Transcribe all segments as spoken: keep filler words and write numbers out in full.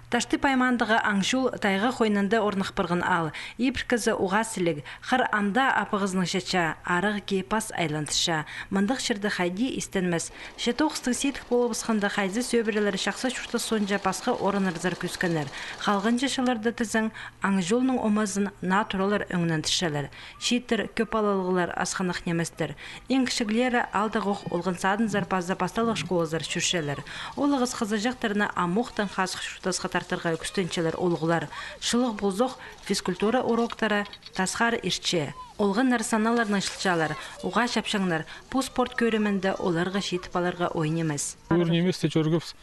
Таштып аймаандағы Аңчул тайға хойнында орнах парған аал. Ибіркізі уғаа сіліг, хыр анда апығызының чачаа, арығ кии пас айландырча. Мындағ чирде хайди истенмес. Че тоғыстың сидік полыбысханда хайзы сӧбірелер чахсы чуртас соонҷа пасха орыннарзар кӧскеннер. Халғанҷы чылларда тізең, Аңчулның омазын наа туралар ӧңнендірчелер. Чииттер кӧп алалығлар, асхынах ниместер. Иң кічіглері аалдағох олған садынзар паза пасталығ школазар чӧрчелер. Ол ағас хызыҷахтарны амохтаң хазых чуртасха тартарға кӱстенчелер улуғлар. Чылығ ползох, физкультура уроктары тасхар иртче. Олғаннар саналарнаң чылчалар, уғаа чапчаңнар, пу спорт кӧрімінде оларға чиит паларға ой нимес. Ӱр ниместе чӧргебіс,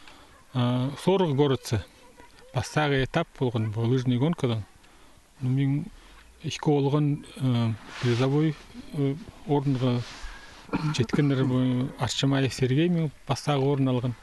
а, сорығ городца. Пастағы этап полған пу лыжный гонкадаң. Ну, мин ікі олған, э, призовой, э, орынға читкеннер, э, Арчымаев Сергей мин пастағы орын алған,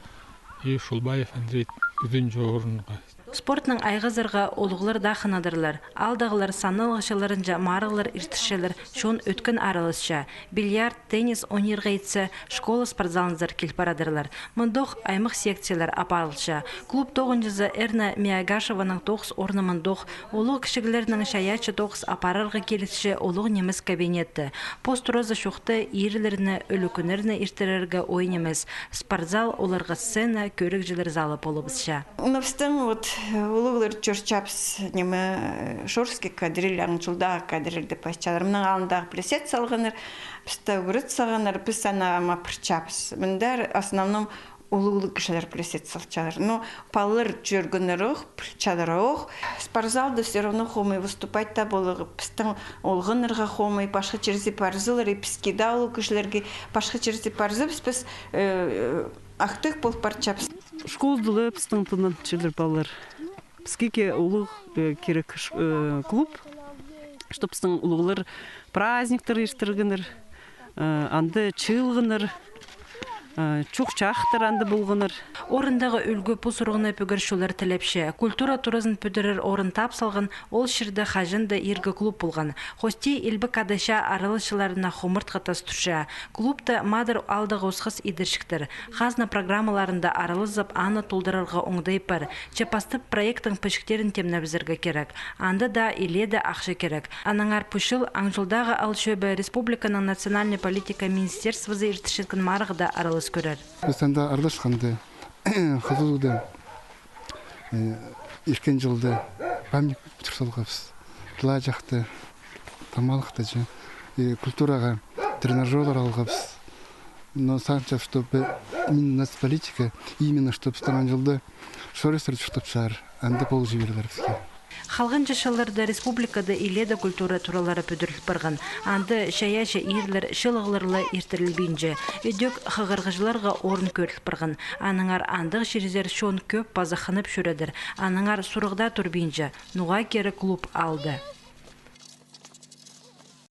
и Шулбаев Андрей ӱзінҷі орынға. Спортнаң айғазарға улуғлар даа хынадырлар. Аалдағылар саналығ чылларынҷа марығлар иртірчелер, чон ӧткін араласча. Бильярд, теннис ойнирға итсе, школа спортзалынзар кил парадырлар. Мындох аймах секциялар апарылча. Клуб тоғынҷызы Эрна Миагашеваның тоғыс орны мындох. Улуғ кічіглернең чайаачы тоғыс апарарға килісче улуғ нимес кабинетті. Пос туразы чохта иирлерні, ӱлӱкӱннерні иртірерге ой нимес. Спортзал оларға сцена, кӧрігҷілер залы полыбысча. Ну, пістің вот, э, улуғлар чӧрчебіс, ниме, э, Шорский кадриль, Аңчулдағы кадриль тіп айтчалар. Мының алнындағы пілесет салғаннар, пісті ӱгрет салғаннар, піс ана ам апарчабыс. Мында основном улуғлығ кізілер пілесет салчалар. Ну, палалар чӧргеннер ох, пілчелер ох. Спортзалда всё равно хомай выступать та поларға, пістің олғаннарға хомай, пасха чирзер парзалар, и піске даа улуғ кізілерге пасха чирзер парзабыс, піс, э, артых пол парчабыс. Школада ла пістің тыннанчалар палалар. Піске ке улуғ, э, кирек ш-, э, клуб, чтоб пістің улуғлар праздниктер иртіргеннер, э, анда чыылғаннар, э, чох-чахтар анда полғаннар. Орындағы ӱлгӱ пу сурығны пӱгер чоллар тілепче. Культура туразын пӱдірер орын тап салған, ол чирде хаҷан даа иргі клуб полған. Хости илбек адайча араласчыларына хомыртха тас турча. Клубта мадыр аалдағы осхас идерҷіктер. Хазна программаларында аралазып, аны толдырарға оңдай пар. Че пастап проекттің пічіктерін тимнебізерге кирек. Анда даа илееде ахча кирек. Аннаңар пу чыл Аңчулдағы аал чӧбі республиканың национальнай политика министерствозы иртірчеткен марығда аралас кӧрер. Піс анда араласханда, хызылда, э, ирткен чылда памятник пӱдір салғабыс. Тылаҷахты, тамалыхты че, э, культураға тренажёрлар алғабыс. Но сағынчам, чтобы именно нацполитика, именно чтобы пістің Аңчулда шорыстар чуртапчалар, анда пол чиберлер піске. Халғанҷы чылларда республикада илееде культура туралары пӱдіріл парған. Анда чайаачы иирлер, чылығлар ла иртірілбинче. Ідӧк хығырығҷыларға орын кӧріл парған. Аннаңар андағ чирзер чон кӧп паза хынып чӧредір. Аннаңар сурығ даа турбинча, ноға кирек клуб аалда.